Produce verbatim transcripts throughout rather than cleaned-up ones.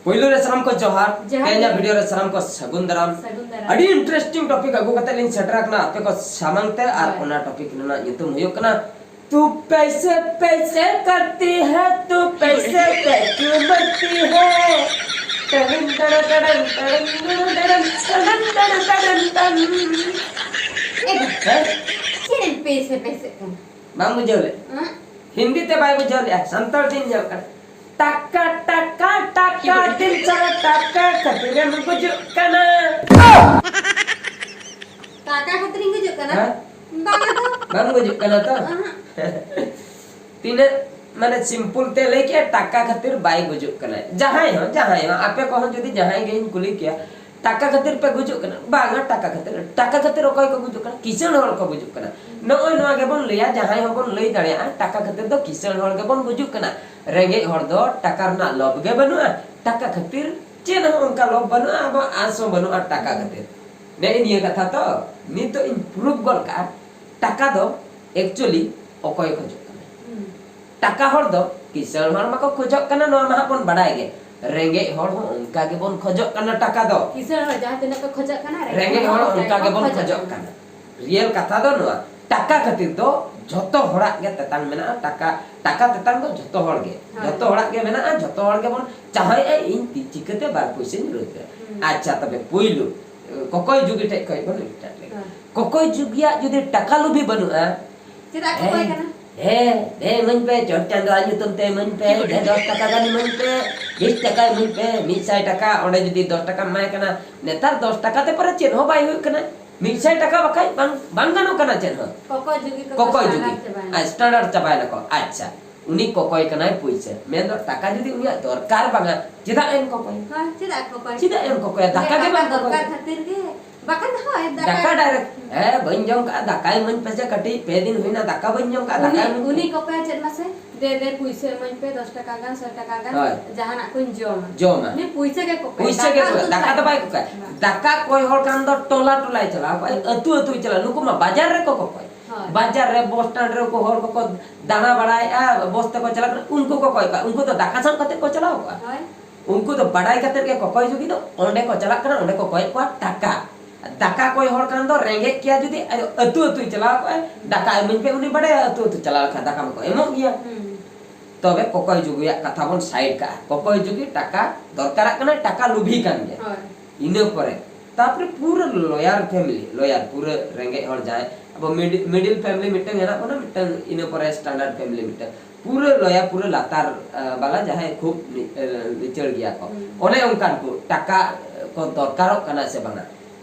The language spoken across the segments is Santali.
ᱯᱳᱭᱞᱳ ᱨᱮ ᱥᱟᱱᱟᱢ ᱠᱚ ᱡᱚᱦᱟᱨ᱾ ᱡᱚᱦᱟᱨ ᱛᱮᱦᱮᱧᱟᱜ ᱜᱮ᱾ ᱵᱷᱤᱰᱤᱭᱳ ᱨᱮ ᱥᱟᱱᱟᱢ ᱠᱚ ᱥᱟᱹᱜᱩᱱ ᱫᱟᱨᱟᱢ᱾ ᱥᱟᱹᱜᱩᱱ ᱫᱟᱨᱟᱢ᱾ ᱟᱹᱰᱤ ᱤᱱᱴᱟᱨᱮᱥᱴᱤᱝ ᱴᱚᱯᱤᱠ ᱟᱹᱜᱩ ᱠᱟᱛᱮ ᱞᱤᱧ ᱥᱮᱴᱮᱨ ᱟᱠᱟᱱᱟ ᱟᱯᱮ ᱠᱚ ᱥᱟᱢᱟᱝ ᱛᱮ, ᱟᱨ ᱦᱳᱭ᱾ ᱚᱱᱟ ᱴᱚᱯᱤᱠ ᱨᱮᱱᱟᱜ ᱧᱩᱛᱩᱢ ᱦᱩᱭᱩᱜ ᱠᱟᱱᱟ, "ᱛᱩ ᱯᱮᱥᱮ ᱯᱮᱥᱮ ᱠᱟᱨᱛᱤ ᱦᱮ, ᱛᱩ ᱯᱮᱥᱮ ᱯᱮ ᱠᱭᱩ ᱢᱟᱨᱛᱤ ᱦᱮ?" ᱴᱟᱰᱟᱱ, ᱴᱟᱰᱟᱱ, ᱴᱟᱰᱟᱱ, ᱴᱟᱰᱟᱱ, ᱴᱟᱰᱟᱱ, ᱴᱟᱰᱟᱱ, ᱴᱟᱰᱟᱱ, ᱴᱟᱰᱟᱱ᱾ ᱮ, ᱦᱮᱸ? ᱪᱮᱫ ᱮᱢ ᱯᱮᱥᱮ ᱯᱮᱥᱮᱜ ᱠᱟᱱᱟ? ᱵᱟᱢ ᱵᱩᱡᱷᱟᱹᱣ ᱞᱮᱫ? ᱦᱮᱸ? ᱦᱤᱱᱫᱤ ᱛᱮ ᱵᱟᱭ ᱵᱩᱡᱷᱟᱹᱣ ᱞᱮᱫᱼᱟ, ᱥᱟᱱᱛᱟᱲ ᱛᱤᱧ ᱧᱟᱢ ᱠᱟᱱᱟ᱾ ᱴᱟᱠᱟ, ᱴᱟᱠᱟ, ᱴᱟᱠᱟ, ᱫᱤᱱ ᱥᱟᱨᱟ ᱴᱟᱠᱟ ᱠᱷᱟᱹᱛᱤᱨ ᱮᱢ ᱜᱩᱡᱩᱜ ᱠᱟᱱᱟ᱾ ᱴᱟᱠᱟ ᱠᱷᱟᱹᱛᱤᱨ ᱤᱧ ᱜᱩᱡᱩᱜ ᱠᱟᱱᱟ? ᱦᱮᱸ? ᱵᱟᱝᱟ ᱛᱚ᱾ ᱵᱟᱢ ᱜᱩᱡᱩᱜ ᱠᱟᱱᱟ ᱛᱚ? ᱚᱦᱚᱸ᱾ ᱛᱤᱱᱟᱹᱜ ᱢᱟᱱᱮ ᱥᱤᱢᱯᱩᱞ ᱛᱮ ᱞᱟᱹᱭ ᱠᱮᱜᱼᱟ, ᱴᱟᱠᱟ ᱠᱷᱟᱹᱛᱤᱨ ᱵᱟᱭ ᱜᱩᱡᱩᱜ ᱠᱟᱱᱟ᱾ ᱡᱟᱦᱟᱸᱭ ᱦᱚᱸ, ᱡᱟᱦᱟᱸᱭ ᱦᱚᱸ, ᱟᱯᱮ ᱠᱚᱦᱚᱸ ᱡᱩᱫᱤ ᱡᱟᱦᱟᱸᱭ ᱜᱮᱧ ᱠᱩᱞᱤ ᱠᱮᱭᱟ, "ᱴᱟᱠᱟ ᱠᱷᱟᱹᱛᱤᱨ ᱯᱮ ᱜᱩᱡᱩᱜ ᱠᱟᱱᱟ?" ᱵᱟᱝᱟ, ᱴᱟᱠᱟ ᱠᱷᱟᱹᱛᱤᱨ, ᱴᱟᱠᱟ ᱠᱷᱟᱹᱛᱤᱨ ᱚᱠᱚᱭ ᱠᱚ ᱜᱩᱡᱩᱜ ᱠᱟᱱᱟ? ᱠᱤᱥᱟᱹᱬ ᱦᱚᱲ ᱠᱚ ᱜᱩᱡᱩᱜ ᱠᱟᱱᱟ᱾ ᱱᱚᱜᱼᱚᱭ ᱱᱚᱣᱟ ᱜᱮᱵᱚᱱ ᱞᱟᱹᱭᱟ, ᱡᱟᱦᱟᱸᱭ ᱦᱚᱸᱵᱚᱱ ᱞᱟᱹᱭ ᱫᱟᱲᱮᱭᱟᱜᱼᱟ, ᱴᱟᱠᱟ ᱠᱷᱟᱹᱛᱤᱨ ᱫᱚ ᱠᱤᱥᱟᱹᱬ ᱦᱚᱲ ᱜᱮᱵᱚᱱ ᱜᱩᱡᱩᱜ ᱠᱟᱱᱟ᱾ ᱨᱮᱸᱜᱮᱡ ᱦᱚᱲ ᱫᱚ ᱴᱟᱠᱟ ᱨᱮᱱᱟᱜ ᱞᱚᱵᱷ ᱜᱮ ᱵᱟᱹᱱᱩᱜᱼᱟ, ᱴᱟᱠᱟ ᱠᱷᱟᱹᱛᱤᱨ ᱪᱮᱫ ᱦᱚᱸ ᱚᱱᱠᱟ ᱞᱚᱵᱷ ᱵᱟᱹᱱᱩᱜᱼᱟ, ᱟᱵᱚᱣᱟᱜ ᱟᱸᱥ ᱦᱚᱸ ᱵᱟᱹᱱᱩᱜᱼᱟ ᱴᱟᱠᱟ ᱠᱷᱟᱹᱛᱤᱨ᱾ ᱱᱮᱜᱼᱮ ᱱᱤᱭᱟᱹ ᱠᱟᱛᱷᱟ ᱛᱚ ᱱᱤᱛᱚᱜ ᱤᱧ ᱯᱨᱩᱯᱷ ᱜᱚᱫ ᱠᱟᱜᱼᱟ, ᱴᱟᱠᱟ ᱫᱚ actually ᱚᱠᱚᱭ ᱠᱷᱚᱡᱚᱜ ᱠᱟᱱᱟ? ᱦᱩᱸ᱾ ᱴᱟᱠᱟ ᱦᱚᱲ ᱫᱚ, ᱠᱤᱥᱟᱹᱬ ᱦᱚᱲ ᱢᱟᱠᱚ ᱠᱷᱚᱡᱚᱜ ᱠᱟᱱᱟ, ᱱᱚᱣᱟ ᱢᱟ ᱦᱟᱸᱜ ᱵᱚᱱ ᱵᱟᱰᱟᱭ ᱜᱮ᱾ ᱨᱮᱸᱜᱮᱡ ᱦᱚᱲ ᱦᱚᱸ ᱚᱱᱠᱟ ᱜᱮᱵᱚᱱ ᱠᱷᱚᱡᱚᱜ ᱠᱟᱱᱟ ᱴᱟᱠᱟ ᱫᱚ᱾ ᱠᱤᱥᱟᱹᱬ ᱦᱚᱲ ᱡᱟᱦᱟᱸ ᱛᱤᱱᱟᱹᱜ ᱠᱚ ᱠᱷᱚᱡᱚᱜ ᱠᱟᱱᱟ, ᱨᱮᱸᱜᱮᱡ ᱨᱮᱸᱜᱮᱡ ᱦᱚᱲ ᱦᱚᱸ ᱚᱱᱠᱟ ᱜᱮᱵᱚᱱ ᱠᱷᱚᱡᱚᱜ ᱠᱟᱱᱟ᱾ ᱨᱤᱭᱮᱞ ᱠᱟᱛᱷᱟ ᱫᱚ ᱱᱚᱣᱟ, ᱴᱟᱠᱟ ᱠᱷᱟᱹᱛᱤᱨ ᱫᱚ ᱡᱷᱚᱛᱚ ᱦᱚᱲᱟᱜ ᱜᱮ ᱛᱮᱛᱟᱝ ᱢᱮᱱᱟᱜᱼᱟ᱾ ᱴᱟᱠᱟ, ᱴᱟᱠᱟ ᱛᱮᱛᱟᱝ ᱫᱚ ᱡᱷᱚᱛᱚ ᱦᱚᱲ ᱜᱮ, ᱦᱳᱭ᱾ ᱡᱷᱚᱛᱚ ᱦᱚᱲᱟᱜ ᱜᱮ ᱢᱮᱱᱟᱜᱼᱟ, ᱡᱷᱚᱛᱚ ᱦᱚᱲ ᱜᱮᱵᱚᱱ ᱪᱟᱦᱟᱣᱮᱫᱼᱟ ᱤᱧ ᱛᱤ ᱪᱤᱠᱟᱹᱛᱮ ᱵᱟᱨ ᱯᱩᱭᱥᱟᱹᱧ ᱨᱳᱡᱽᱜᱟᱨ᱾ ᱦᱩᱸ᱾ ᱟᱪᱪᱷᱟ, ᱛᱚᱵᱮ ᱯᱩᱭᱞᱩ ᱠᱚᱠᱚᱭ ᱡᱩᱜᱤ ᱴᱷᱮᱡ ᱠᱷᱚᱡ ᱵᱚᱱ ᱥᱴᱟᱨᱴ ᱞᱮᱜᱮ᱾ ᱦᱳᱭ᱾ ᱠᱚᱠᱚᱭ ᱡᱩᱜᱤᱭᱟᱜ ᱡᱩᱫᱤ ᱴᱟᱠᱟ ᱞᱩᱵᱷᱤ ᱵᱟᱹᱱᱩᱜᱼᱟ, ᱪᱮᱫᱟᱜ ᱠᱚᱠᱚᱭ ᱦᱮᱸ, ᱠᱟᱱᱟ? ᱦᱮᱸ, ᱫᱮ ᱤᱢᱟᱹᱧ ᱯᱮ, ᱪᱚᱴ ᱪᱟᱸᱫᱳᱣᱟᱜ ᱧᱩᱛᱩᱢ ᱛᱮ ᱤᱢᱟᱹᱧ ᱯᱮ, ᱫᱮ ᱫᱚᱥ ᱴᱟᱠᱟ ᱜᱟᱱ ᱤᱢᱟᱹᱧ ᱯᱮ, ᱵᱤᱥ ᱴᱟᱠᱟ ᱤᱢᱟᱹᱧ ᱯᱮ, ᱢᱤᱫ ᱥᱟᱭ ᱴᱟᱠᱟ, ᱚᱸᱰᱮ ᱡᱩᱫᱤ ᱫᱚᱥ ᱴᱟᱠᱟᱢ ᱮᱢᱟᱭ ᱠᱟᱱᱟ, ᱱᱮᱛᱟᱨ ᱫᱚᱥ ᱴᱟᱠᱟ ᱛᱮ ᱯᱚᱨᱮ ᱪᱮᱫ ᱦᱚᱸ ᱵᱟᱭ ᱦᱩᱭᱩᱜ ᱠᱟᱱᱟ, ᱢᱤᱫ ᱥᱟᱭ ᱴᱟᱠᱟ ᱵᱟᱠᱷᱟᱡ ᱵᱟᱝ, ᱵᱟᱝ ᱜᱟᱱᱚᱜ ᱠᱟᱱᱟ ᱪᱮᱫ ᱦᱚᱸ᱾ ᱠᱚᱠᱚᱭ ᱡᱩᱜᱤ ᱠᱚᱠᱚ ᱠᱚᱠᱚᱭ ᱡᱩᱜᱤ᱾ ᱥᱴᱟᱱᱰᱟᱨᱰ ᱪᱟᱵᱟᱭᱮᱱᱟ᱾ ᱟᱨ ᱥᱴᱟᱱᱰᱟᱨᱰ ᱪᱟᱵᱟᱭᱮᱱᱟ ᱠᱚ᱾ ᱟᱪᱪᱷᱟ, ᱩᱱᱤ ᱠᱚᱠᱚᱭ ᱠᱟᱱᱟᱭ ᱯᱩᱭᱥᱟᱹ, ᱢᱮᱱᱫᱚ ᱴᱟᱠᱟ ᱡᱩᱫᱤ ᱩᱱᱤᱭᱟᱜ ᱫᱚᱨᱠᱟᱨ ᱵᱟᱝᱟ, ᱪᱮᱫᱟᱜ ᱮᱢ ᱠᱚᱠᱚᱭᱟ? ᱦᱳᱭ, ᱪᱮᱫᱟᱜ ᱠᱚᱠᱚᱭ? ᱪᱮᱫᱟᱜ ᱮᱢ ᱠᱚᱠᱚᱭᱟ? ᱫᱟᱠᱟ ᱜᱮ ᱵᱟᱝ ᱠᱚᱠᱚᱭ᱾ ᱫᱚᱨᱠᱟᱨ ᱠᱷᱟᱹᱛᱤᱨ ᱜᱮ᱾ ᱵᱟᱠᱷᱟᱱ ᱫᱚ ᱦᱳᱭ, ᱫᱟᱠᱟ᱾ ᱫᱟᱠᱟ ᱰᱟᱭᱨᱮᱠᱴ, ᱦᱮᱸ, ᱵᱟᱹᱧ ᱡᱚᱢ ᱠᱟᱜᱼᱟ, ᱫᱟᱠᱟ ᱤᱢᱟᱹᱧ ᱯᱮᱥᱮ ᱠᱟᱹᱴᱤᱡ, ᱯᱮ ᱫᱤᱱ ᱦᱩᱭᱱᱟ ᱫᱟᱠᱟ ᱵᱟᱹᱧ ᱡᱚᱢ ᱠᱟᱜᱼᱟ, ᱫᱟᱠᱟ ᱩᱱᱤ, ᱤᱢᱟᱹᱧ ᱩᱱᱤ ᱯᱮ᱾ ᱠᱚᱠᱚᱭᱟ ᱪᱮᱫ ᱢᱟᱥᱮ? ᱫᱮ, ᱫᱮ, ᱯᱩᱭᱥᱟᱹ ᱤᱢᱟᱹᱧ ᱯᱮ, ᱫᱚᱥ ᱴᱟᱠᱟ ᱜᱟᱱ, ᱥᱚᱭ ᱴᱟᱠᱟ ᱜᱟᱱ, ᱦᱳᱭ᱾ ᱡᱟᱦᱟᱱᱟᱜ ᱠᱚᱧ ᱡᱚᱢᱟ᱾ ᱡᱚᱢᱟ᱾ ᱩᱱᱤ ᱯᱩᱭᱥᱟᱹ ᱜᱮ ᱠᱚᱠᱚᱭᱟ᱾ ᱯᱩᱭᱥᱟᱹ ᱜᱮ ᱫᱟᱠᱟ ᱠᱚᱠᱚᱭᱟ᱾ ᱩᱛᱩ ᱫᱟᱠᱟ ᱫᱚ ᱵᱟᱭ ᱠᱚᱠᱚᱭᱟ᱾ ᱵᱟᱝ᱾ ᱫᱟᱠᱟ ᱠᱚᱭ ᱦᱚᱲ ᱠᱷᱟᱱ ᱫᱚ ᱴᱚᱞᱟ ᱴᱚᱞᱟᱭ ᱪᱟᱞᱟᱣ ᱠᱚᱜᱼᱟ, ᱟᱹᱛᱩ ᱟᱹᱛᱩᱭ ᱪᱟᱞᱟᱜᱼᱟ᱾ ᱱᱩᱠᱩ ᱢᱟ ᱵᱟᱡᱟᱨ ᱨᱮᱠᱚ ᱠᱚᱠᱚᱭ᱾ ᱦᱳᱭ᱾ ᱵᱟᱡᱟᱨ ᱨᱮ, ᱵᱚᱥ ᱥᱴᱮᱱᱰ ᱨᱮ ᱩᱱᱠᱩ ᱦᱚᱲ ᱠᱚᱠᱚ ᱫᱟᱬᱟ ᱵᱟᱲᱟᱭᱮᱫᱼᱟ, ᱵᱚᱥ ᱛᱮᱠᱚ ᱪᱟᱞᱟᱜ ᱠᱟᱱᱟ, ᱩᱱᱠᱩ ᱠᱚ ᱠᱚᱭ ᱠᱚᱣᱟ᱾ ᱩᱱᱠᱩ ᱫᱚ ᱫᱟᱠᱟ ᱥᱟᱵ ᱠᱟᱛᱮ ᱠᱚ ᱪᱟᱞᱟᱣ ᱠᱚᱜᱼᱟ᱾ ᱦᱳᱭ᱾ ᱩᱱᱠᱩ ᱫᱚ ᱵᱟᱰᱟᱭ ᱠᱟᱛᱮ ᱜᱮ ᱠᱚᱠᱚᱭ ᱡᱩᱜᱤ ᱫᱚ ᱚᱸᱰᱮ ᱠᱚ ᱪᱟᱞᱟᱜ ᱠᱟᱱᱟ, ᱚᱸᱰᱮ ᱠᱚ ᱠᱚᱭᱮᱫ ᱠᱚᱣᱟ ᱴᱟᱠᱟ᱾ ᱫᱟᱠᱟ ᱠᱚᱭ ᱦᱚᱲ ᱠᱷᱟᱱ ᱫᱚ ᱨᱮᱸᱜᱮᱡ ᱜᱮᱭᱟ, ᱡᱩᱫᱤ ᱟᱡ ᱟᱹᱛᱩ ᱟᱹᱛᱩᱭ ᱪᱟᱞᱟᱣ ᱠᱚᱜᱼᱟᱭ, ᱫᱟᱠᱟ ᱮᱢᱟᱹᱧ ᱯᱮ, ᱩᱱᱤ ᱵᱟᱰᱟᱭᱟ ᱟᱹᱛᱩ ᱟᱹᱛᱩ ᱪᱟᱞᱟᱣ ᱞᱮᱠᱷᱟᱱ ᱫᱟᱠᱟ ᱢᱟᱠᱚ ᱮᱢᱚᱜ ᱜᱮᱭᱟ᱾ ᱦᱩᱸ᱾ ᱛᱚᱵᱮ ᱠᱚᱠᱚᱭ ᱡᱩᱜᱤᱭᱟᱜ ᱠᱟᱛᱷᱟ ᱵᱚᱱ ᱥᱟᱭᱤᱰ ᱠᱟᱜᱼᱟ᱾ ᱠᱚᱠᱚᱭ ᱡᱩᱜᱤ ᱴᱟᱠᱟ ᱫᱚᱨᱠᱟᱨᱟᱜ ᱠᱟᱱᱟᱭ, ᱴᱟᱠᱟ ᱞᱩᱵᱷᱤ ᱠᱟᱱ ᱜᱮᱭᱟ᱾ ᱦᱳᱭ᱾ ᱤᱱᱟᱹ ᱯᱚᱨᱮ ᱛᱟᱯᱚᱨᱮ ᱯᱩᱨᱟᱹ ᱞᱚᱭᱟᱨ ᱯᱷᱮᱢᱤᱞᱤ, ᱞᱚᱭᱟᱨ ᱯᱩᱨᱟᱹ ᱨᱮᱸᱜᱮᱡ ᱦᱚᱲ ᱡᱟᱦᱟᱸᱭ ᱟᱵᱚ ᱢᱤᱰ-, ᱢᱤᱰᱤᱞ ᱯᱷᱮᱢᱤᱞᱤ ᱢᱤᱫᱴᱟᱝ ᱦᱮᱱᱟᱜ ᱵᱚᱱᱟ, ᱢᱤᱫᱴᱟᱝ ᱤᱱᱟᱹ ᱯᱚᱨᱮ ᱥᱴᱟᱱᱰᱟᱨᱰ ᱯᱷᱮᱢᱤᱞᱤ ᱢᱤᱫᱴᱟᱝ, ᱯᱩᱨᱟᱹ ᱞᱚᱭᱟᱨ, ᱯᱩᱨᱟᱹ ᱞᱟᱛᱟᱨ, ᱟ, ᱵᱟᱞᱟ ᱡᱟᱦᱟᱸᱭ ᱠᱷᱩᱵ ᱱᱤ-, ᱟ, ᱞᱤᱪᱟᱹᱲ ᱜᱮᱭᱟ ᱠᱚ᱾ ᱦᱩᱸ᱾ ᱚᱱᱮ ᱚᱱᱠᱟᱱ ᱠᱚ ᱴᱟᱠᱟ ᱠᱚ ᱫᱚᱨᱠᱟᱨᱚᱜ ᱠᱟᱱᱟ ᱥᱮ ᱵᱟᱝᱟ?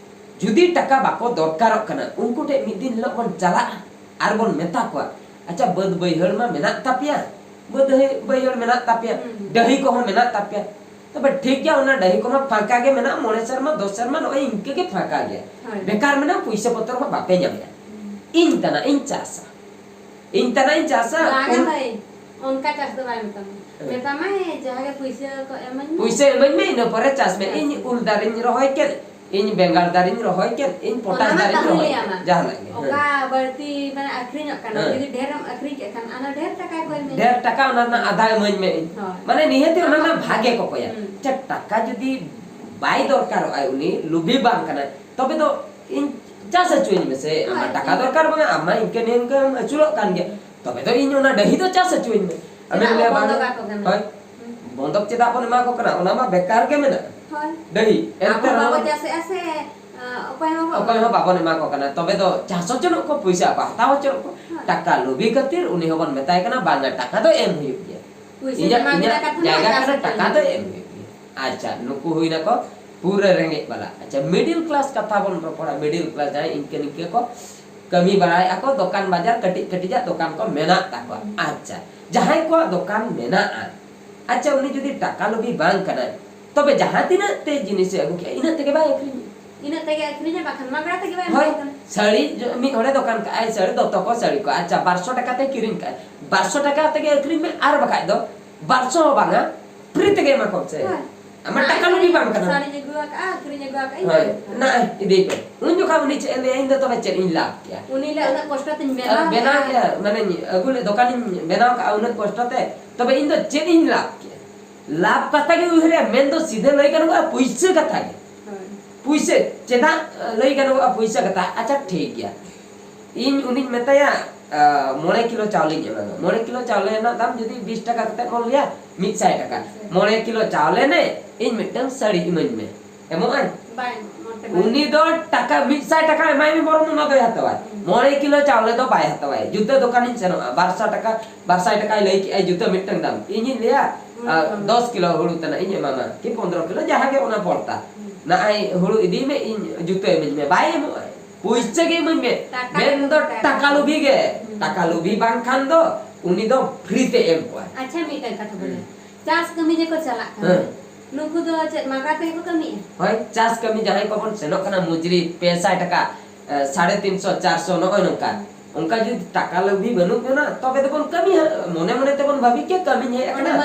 ᱡᱩᱫᱤ ᱴᱟᱠᱟ ᱵᱟᱠᱚ ᱫᱚᱨᱠᱟᱨᱚᱜ ᱠᱟᱱᱟ, ᱩᱱᱠᱩ ᱴᱷᱮᱱ ᱢᱤᱫ ᱫᱤᱱ ᱦᱤᱞᱳᱜ ᱵᱚᱱ ᱪᱟᱞᱟᱜᱼᱟ ᱟᱨ ᱵᱚᱱ ᱢᱮᱛᱟ ᱠᱚᱣᱟ, "ᱟᱪᱪᱷᱟ, ᱵᱟᱹᱫᱽ ᱵᱟᱹᱭᱦᱟᱹᱲ ᱢᱟ ᱢᱮᱱᱟᱜ ᱛᱟᱯᱮᱭᱟ, ᱵᱟᱹᱫᱽ ᱦᱟᱹᱭ-, ᱵᱟᱹᱭᱦᱟᱹᱲ ᱢᱮᱱᱟᱜ ᱛᱟᱯᱮᱭᱟ, ᱦᱩᱸ᱾ ᱰᱟᱹᱦᱤ ᱠᱚᱦᱚᱸ ᱢᱮᱱᱟᱜ ᱛᱟᱯᱮᱭᱟ, ᱛᱚᱵᱮ ᱴᱷᱤᱠ ᱜᱮᱭᱟ, ᱚᱱᱟ ᱰᱟᱹᱦᱤ ᱠᱚᱢᱟ ᱯᱷᱟᱸᱠᱟ ᱜᱮ ᱢᱮᱱᱟᱜᱼᱟ, ᱢᱚᱬᱮ ᱥᱮᱨᱢᱟ, ᱫᱚᱥ ᱥᱮᱨᱢᱟ ᱱᱚᱜᱼᱚᱭ ᱤᱱᱠᱟᱹ ᱜᱮ ᱯᱷᱟᱸᱠᱟ ᱜᱮᱭᱟ, ᱦᱳᱭ᱾ ᱵᱮᱠᱟᱨ ᱢᱮᱱᱟᱜᱼᱟ, ᱯᱩᱭᱥᱟᱹ ᱯᱚᱛᱨᱚ ᱦᱚᱸ ᱵᱟᱯᱮ ᱧᱟᱢᱮᱫᱼᱟ, ᱦᱩᱸ᱾ ᱤᱧ ᱛᱟᱱᱟ ᱤᱧ ᱪᱟᱥᱟ, ᱤᱧ ᱛᱟᱱᱟ ᱤᱧ ᱪᱟᱥᱟ, ᱵᱟᱝᱟ ᱩᱱ-" ᱵᱷᱟᱹᱭ, ᱚᱱᱠᱟ ᱪᱟᱥ ᱫᱚ ᱵᱟᱭ ᱢᱮᱛᱟᱢᱟ᱾ ᱦᱮᱸ᱾ ᱢᱮᱛᱟᱢᱟᱭ, "ᱡᱟᱦᱟᱸ ᱜᱮ ᱯᱩᱭᱥᱟᱹ ᱠᱚ ᱮᱢᱟᱹᱧ ᱢᱮ, ᱯᱩᱭᱥᱟᱹ ᱮᱢᱟᱹᱧ ᱢᱮ, ᱤᱱᱟᱹ ᱯᱚᱨᱮ ᱪᱟᱥ ᱢᱮ, ᱪᱟᱥ ᱤᱧ ᱢᱮ᱾ ᱩᱞ ᱫᱟᱨᱮᱧ ᱨᱚᱦᱚᱭ ᱠᱮᱫ, ᱤᱧ ᱵᱮᱸᱜᱟᱲ ᱫᱟᱨᱮᱧ ᱨᱚᱦᱚᱭ ᱠᱮᱫ, ᱤᱧ ᱯᱚᱴᱟᱥ ᱚᱱᱟ ᱢᱟ ᱫᱟᱨᱮᱧ ᱛᱟᱦᱮᱸ ᱨᱚᱦᱚᱭ ᱞᱟᱹᱭᱟ ᱠᱮᱫ, ᱢᱟ᱾ ᱡᱟᱦᱟᱱᱟᱜ ᱜᱮ᱾ ᱦᱮᱸ᱾ ᱚᱠᱟ ᱵᱟᱹᱲᱛᱤ ᱢᱟᱱᱮ ᱟᱹᱠᱷᱨᱤᱧᱚᱜ ᱠᱟᱱᱟ, ᱦᱮᱸ᱾ ᱡᱩᱫᱤ ᱰᱷᱮᱨᱮᱢ ᱟᱹᱠᱷᱨᱤᱧ ᱠᱮᱫ ᱠᱷᱟᱱ, ᱚᱱᱟ ᱰᱷᱮᱨ ᱴᱟᱠᱟ ᱠᱚ ᱮᱢᱟᱹᱧ ᱰᱷᱮᱨ ᱢᱮ᱾ ᱴᱟᱠᱟ, ᱚᱱᱟ ᱨᱮᱱᱟᱜ ᱟᱫᱷᱟ ᱮᱢᱟᱹᱧ ᱢᱮ ᱤᱧ᱾ ᱦᱳᱭ᱾ ᱢᱟᱱᱮ ᱱᱤᱦᱟᱹᱛ ᱚᱱᱟ ᱚᱱᱟ ᱨᱮᱱᱟᱜ ᱵᱷᱟᱜᱮ ᱠᱚ ᱠᱚᱭᱟ᱾ ᱦᱩᱸ᱾ ᱟᱪᱪᱷᱟ, ᱴᱟᱠᱟ ᱡᱩᱫᱤ ᱵᱟᱭ ᱫᱚᱨᱠᱟᱨᱚᱜᱼᱟ, ᱩᱱᱤ ᱞᱩᱵᱷᱤ ᱵᱟᱝ ᱠᱟᱱᱟᱭ, ᱛᱚᱵᱮ ᱫᱚ ᱤᱧ ᱪᱟᱥ ᱦᱚᱪᱚᱧ ᱢᱮᱥᱮ, ᱟᱢᱟᱜ ᱦᱳᱭ, ᱴᱟᱠᱟ ᱴᱷᱤᱠ᱾ ᱫᱚᱨᱠᱟᱨ ᱵᱟᱝᱟ, ᱟᱢ ᱢᱟ ᱤᱱᱠᱟᱹ ᱱᱤᱝᱠᱟᱹᱢ ᱟᱹᱪᱩᱨᱚᱜ ᱠᱟᱱ ᱜᱮᱭᱟ, ᱛᱚᱵᱮ ᱫᱚ ᱤᱧ ᱚᱱᱟ ᱰᱟᱹᱦᱤ ᱫᱚ ᱪᱟᱥ ᱦᱚᱪᱚᱧ ᱢᱮ᱾ ᱟᱢᱮᱢ ᱪᱮᱫᱟᱜ ᱞᱟᱹᱭᱟ, ᱵᱚᱱᱫᱚ ᱵᱟᱝᱟ᱾ ᱠᱟᱠᱚ ᱠᱟᱱᱟ? ᱦᱳᱭ᱾ ᱦᱩᱸ᱾ ᱵᱚᱱᱫᱚᱠ ᱪᱮᱫᱟᱜ ᱵᱚᱱ ᱮᱢᱟ ᱠᱚ ᱠᱟᱱᱟ? ᱚᱱᱟ ᱢᱟ ᱵᱮᱠᱟᱨ ᱜᱮ ᱢᱮᱱᱟᱜᱼᱟ᱾ ᱦᱳᱭ᱾ ᱰᱟᱹᱦᱤ, ᱮᱱᱛᱮ ᱟᱵᱚ ᱵᱟᱵᱚ ᱨᱮᱦᱚᱸ ᱪᱟᱥᱮᱜᱼᱟ ᱥᱮ, ᱟ, ᱚᱠᱚᱭ ᱦᱚᱸ ᱵᱟᱵᱚ ᱚᱠᱚᱭ ᱦᱚᱸ ᱵᱟᱵᱚᱱ ᱮᱢᱟ ᱠᱚ ᱠᱟᱱᱟ, ᱛᱚᱵᱮ ᱫᱚ ᱪᱟᱥ ᱦᱚᱪᱚᱱᱚᱜ ᱠᱚ, ᱯᱩᱭᱥᱟᱹ ᱟᱠᱚ ᱦᱟᱛᱟᱣ ᱦᱚᱪᱚᱱᱚᱜ ᱠᱚ᱾ ᱦᱳᱭ᱾ ᱴᱟᱠᱟ ᱞᱩᱵᱷᱤ ᱠᱷᱟᱹᱛᱤᱨ ᱩᱱᱤ ᱦᱚᱸᱵᱚᱱ ᱢᱮᱛᱟᱭ ᱠᱟᱱᱟ, "ᱵᱟᱝᱟ, ᱴᱟᱠᱟ ᱫᱚ ᱮᱢ ᱦᱩᱭᱩᱜ ᱜᱮᱭᱟ᱾ ᱯᱩᱭᱥᱟᱹ ᱤᱧᱟᱹᱜ, ᱮᱢᱟ ᱵᱤᱱᱟ ᱤᱧᱟᱹᱜ ᱠᱟᱛᱷᱟ ᱢᱟ ᱡᱟᱭᱜᱟ ᱪᱟᱥ ᱠᱟᱱᱟ, ᱦᱚᱪᱚ ᱴᱟᱠᱟ ᱫᱚ ᱞᱟᱹᱜᱤᱫ᱾ ᱮᱢ ᱦᱩᱭᱩᱜ ᱜᱮᱭᱟ᱾" ᱟᱪᱪᱷᱟ, ᱱᱩᱠᱩ ᱦᱩᱭᱱᱟᱠᱚ ᱯᱩᱨᱟᱹ ᱨᱮᱸᱜᱮᱡ ᱵᱟᱞᱟ᱾ ᱟᱪᱪᱷᱟ, ᱢᱤᱰᱤᱞ ᱠᱞᱟᱥ ᱠᱟᱛᱷᱟ ᱵᱚᱱ ᱨᱚᱯᱚᱲᱟ᱾ ᱢᱤᱰᱤᱞ ᱠᱞᱟᱥ ᱡᱟᱦᱟᱸᱭ ᱤᱱᱠᱟᱹ ᱱᱤᱝᱠᱟᱹ ᱠᱚ ᱠᱟᱹᱢᱤ ᱵᱟᱲᱟᱭᱮᱫᱼᱟ ᱠᱚ, ᱫᱚᱠᱟᱱ ᱵᱟᱡᱟᱨ ᱠᱟᱹᱴᱤᱡ ᱠᱟᱹᱴᱤᱡᱟᱜ ᱫᱚᱠᱟᱱ ᱠᱚ ᱢᱮᱱᱟᱜ ᱛᱟᱠᱚᱣᱟ᱾ ᱦᱩᱸ᱾ ᱟᱪᱪᱷᱟ, ᱡᱟᱦᱟᱸᱭ ᱠᱚᱣᱟᱜ ᱫᱚᱠᱟᱱ ᱢᱮᱱᱟᱜᱼᱟ, ᱟᱪᱪᱷᱟ, ᱩᱱᱤ ᱡᱩᱫᱤ ᱴᱟᱠᱟ ᱞᱩᱵᱷᱤ ᱵᱟᱝ ᱠᱟᱱᱟᱭ, ᱛᱚᱵᱮ ᱡᱟᱦᱟᱸ ᱛᱤᱱᱟᱹᱜ ᱛᱮ ᱡᱤᱱᱤᱥᱮ ᱟᱹᱜᱩ ᱠᱮᱜᱼᱟ, ᱤᱱᱟᱹᱜ ᱛᱮᱜᱮ ᱵᱟᱭ ᱟᱹᱠᱷᱨᱤᱧᱟ᱾ ᱤᱱᱟᱹᱜ ᱛᱮᱜᱮ ᱟᱹᱠᱷᱨᱤᱧᱟ, ᱵᱟᱠᱷᱟᱱ ᱢᱟᱜᱽᱲᱟ ᱛᱮᱜᱮ ᱵᱟᱭ ᱦᱳᱭ, ᱮᱢᱟᱭ ᱠᱟᱱᱟ᱾ ᱥᱟᱹᱲᱤ ᱡᱚ-, ᱢᱤᱫ ᱦᱚᱲᱮ ᱫᱚᱠᱟᱱ ᱠᱟᱜᱼᱟᱭ, ᱥᱟᱹᱲᱤ ᱫᱚᱛᱚ ᱠᱚ, ᱥᱟᱹᱲᱤ ᱠᱚ, ᱟᱪᱪᱷᱟ, ᱵᱟᱨᱥᱚ ᱴᱟᱠᱟ ᱛᱮ ᱠᱤᱨᱤᱧ ᱠᱟᱜᱼᱟᱭ, ᱵᱟᱨᱥᱚ ᱴᱟᱠᱟ ᱛᱮᱜᱮ ᱟᱹᱠᱷᱨᱤᱧ ᱢᱮ, ᱟᱨ ᱵᱟᱠᱷᱟᱡ ᱫᱚ ᱵᱟᱨᱥᱚ ᱦᱚᱸ ᱵᱟᱝᱟ, ᱯᱷᱨᱤ ᱛᱮᱜᱮ ᱮᱢᱟ ᱠᱚᱢ ᱥᱮ᱾ ᱦᱳᱭ᱾ ᱟᱢᱟᱜ ᱴᱟᱠᱟ ᱞᱩᱵᱷᱤ ᱵᱟᱝ ᱠᱟᱱᱟ᱾ ᱥᱟᱹᱲᱤᱧ ᱟᱹᱜᱩ ᱟᱠᱟᱜᱼᱟ, ᱟᱹᱠᱷᱨᱤᱧ ᱟᱹᱜᱩ ᱟᱠᱟᱜᱼᱟᱧ᱾ ᱦᱳᱭ, ᱱᱟ, ᱤᱫᱤᱭ ᱯᱮ᱾ ᱩᱱ ᱡᱚᱠᱷᱟᱱ ᱩᱱᱤ ᱪᱮᱫ ᱮ ᱞᱟᱹᱭᱟ, "ᱤᱧ ᱫᱚ ᱛᱚᱵᱮ ᱪᱮᱫ ᱤᱧ ᱞᱟᱵᱷ ᱠᱮᱭᱟ?" ᱩᱱᱤ ᱞᱟᱹᱭᱟ, "ᱩᱱᱟᱹᱜ ᱠᱚᱥᱴᱚ ᱛᱤᱧ ᱵᱮᱱᱟᱣ ᱵᱮᱱᱟᱣ ᱠᱮᱜᱼᱟ᱾ ᱠᱮᱭᱟ, ᱢᱟᱱᱮ ᱟᱹᱜᱩ ᱞᱮᱫ, ᱫᱚᱠᱟᱱᱤᱧ ᱵᱮᱱᱟᱣ ᱠᱟᱜᱼᱟ ᱩᱱᱟᱹᱜ ᱠᱚᱥᱴᱚ ᱛᱮ, ᱛᱚᱵᱮ ᱤᱧ ᱫᱚ ᱪᱮᱫ ᱤᱧ ᱞᱟᱵᱷ ᱠᱮᱭᱟ?" ᱞᱟᱵᱷ ᱠᱟᱛᱷᱟ ᱜᱮ ᱩᱭᱦᱟᱹᱨᱟ, ᱢᱮᱱ ᱫᱚ ᱥᱤᱫᱷᱟᱹ ᱞᱟᱹᱭ ᱜᱟᱱᱚᱜᱼᱟ ᱯᱩᱭᱥᱟᱹ ᱠᱟᱛᱷᱟ ᱜᱮ᱾ ᱯᱩᱭᱥᱟᱹ ᱪᱮᱫᱟᱜ ᱞᱟᱹᱭ ᱜᱟᱱᱚᱜᱼᱟ ᱯᱩᱭᱥᱟᱹ ᱠᱟᱛᱷᱟ? ᱟᱪᱪᱷᱟ, ᱴᱷᱤᱠ ᱜᱮᱭᱟ, ᱤᱧ ᱩᱱᱤᱧ ᱢᱮᱛᱟᱭᱟ, ᱢᱚᱬᱮ ᱠᱤᱞᱳ ᱪᱟᱣᱞᱮᱧ ᱮᱢᱟᱢᱟ᱾ ᱢᱚᱬᱮ ᱠᱤᱞᱳ ᱪᱟᱣᱞᱮ ᱨᱮᱱᱟᱜ ᱫᱟᱢ ᱡᱩᱫᱤ ᱵᱤᱥ ᱴᱟᱠᱟ ᱠᱟᱛᱮ ᱵᱚᱱ ᱞᱟᱹᱭᱟ, ᱢᱤᱫ ᱥᱟᱭ ᱴᱟᱠᱟ᱾ ᱢᱚᱬᱮ ᱠᱤᱞᱳ ᱪᱟᱣᱞᱮ ᱱᱮ, ᱤᱧ ᱢᱤᱫᱴᱟᱝ ᱥᱟᱹᱲᱤ ᱤᱢᱟᱹᱧ ᱢᱮ᱾ ᱮᱢᱚᱜ ᱟᱭ? ᱩᱱᱤ ᱫᱚ ᱴᱟᱠᱟ ᱢᱤᱫ ᱥᱟᱭ ᱴᱟᱠᱟ ᱮᱢᱟᱭ ᱢᱮ, ᱵᱚᱨᱚᱝ ᱚᱱᱟ ᱫᱚᱭ ᱦᱟᱛᱟᱣᱟᱭ᱾ ᱢᱚᱬᱮ ᱠᱤᱞᱳ ᱪᱟᱣᱞᱮ ᱫᱚ ᱵᱟᱭ ᱦᱟᱛᱟᱣᱟᱭ᱾ ᱡᱩᱛᱟᱹ ᱫᱚᱠᱟᱱᱤᱧ ᱥᱮᱱᱚᱜᱼᱟ, ᱵᱟᱨ ᱥᱟᱭ ᱴᱟᱠᱟ, ᱵᱟᱨ ᱥᱟᱭ ᱴᱟᱠᱟᱭ ᱞᱟᱹᱭ ᱠᱮᱜᱼᱟᱭ ᱡᱩᱛᱟᱹ ᱢᱤᱫᱴᱟᱝ ᱫᱟᱢ᱾ ᱤᱧᱤᱧ ᱞᱟᱹᱭᱟ, ᱫᱚᱥ ᱠᱤᱞᱳ ᱦᱩᱲᱩ ᱛᱟᱱᱟᱜ ᱤᱧ ᱮᱢᱟᱢᱟ, ᱠᱤ ᱯᱚᱱᱫᱽᱨᱚ ᱠᱤᱞᱳ, ᱡᱟᱦᱟᱸ ᱜᱮ ᱚᱱᱟ ᱯᱚᱲᱛᱟ᱾ ᱱᱟᱜᱼᱟᱭ ᱦᱩᱲᱩ ᱤᱫᱤᱭ ᱢᱮ, ᱤᱧ ᱡᱩᱛᱟᱹ ᱤᱢᱟᱹᱧ ᱢᱮ᱾ ᱵᱟᱭ ᱮᱢᱚᱜᱼᱟᱭ᱾ ᱯᱩᱭᱥᱟᱹ ᱜᱮ ᱤᱢᱟᱹᱧ ᱢᱮ᱾ ᱢᱮᱱ ᱫᱚ ᱴᱟᱠᱟ ᱞᱩᱵᱷᱤ ᱜᱮ᱾ ᱴᱟᱠᱟ ᱞᱩᱵᱷᱤ ᱵᱟᱝᱠᱷᱟᱱ ᱫᱚ ᱩᱱᱤ ᱫᱚ ᱯᱷᱨᱤ ᱛᱮ ᱮᱢ ᱠᱚᱣᱟᱭ᱾ ᱟᱪᱪᱷᱟ, ᱢᱤᱫᱴᱟᱝ ᱠᱟᱛᱷᱟ ᱵᱚᱞᱮ, ᱪᱟᱥ ᱠᱟᱹᱢᱤ ᱡᱮᱠᱚ ᱪᱟᱞᱟᱜ ᱠᱟᱱᱟ, ᱱᱩᱠᱩ ᱫᱚ ᱪᱮᱫ ᱢᱟᱜᱟ ᱛᱮᱜᱮ ᱠᱚ ᱠᱟᱹᱢᱤᱭᱟ? ᱦᱳᱭ, ᱪᱟᱥ ᱠᱟᱹᱢᱤ ᱡᱟᱦᱟᱸᱭ ᱠᱚᱵᱚᱱ ᱥᱮᱱᱚᱜ ᱠᱟᱱᱟ ᱢᱩᱡᱽᱨᱤ, ᱯᱮ ᱥᱟᱭ ᱴᱟᱠᱟ, ᱮ, ᱥᱟᱲᱮ ᱛᱤᱱ ᱥᱚ, ᱪᱟᱨ ᱥᱚ, ᱱᱚᱜᱼᱚᱭ ᱱᱚᱝᱠᱟ᱾ ᱚᱱᱠᱟ ᱡᱩᱫᱤ ᱴᱟᱠᱟ ᱞᱩᱵᱷᱤ ᱵᱟᱹᱱᱩᱜ ᱵᱚᱱᱟ, ᱛᱚᱵᱮ ᱫᱚᱵᱚᱱ ᱠᱟᱹᱢᱤᱭᱟ᱾ ᱢᱚᱱᱮ ᱢᱚᱱᱮ ᱛᱮᱵᱚᱱ ᱵᱷᱟᱵᱤ ᱠᱮᱭᱟ, ᱠᱟᱹᱢᱤᱧ ᱦᱮᱡ ᱟᱠᱟᱱᱟ᱾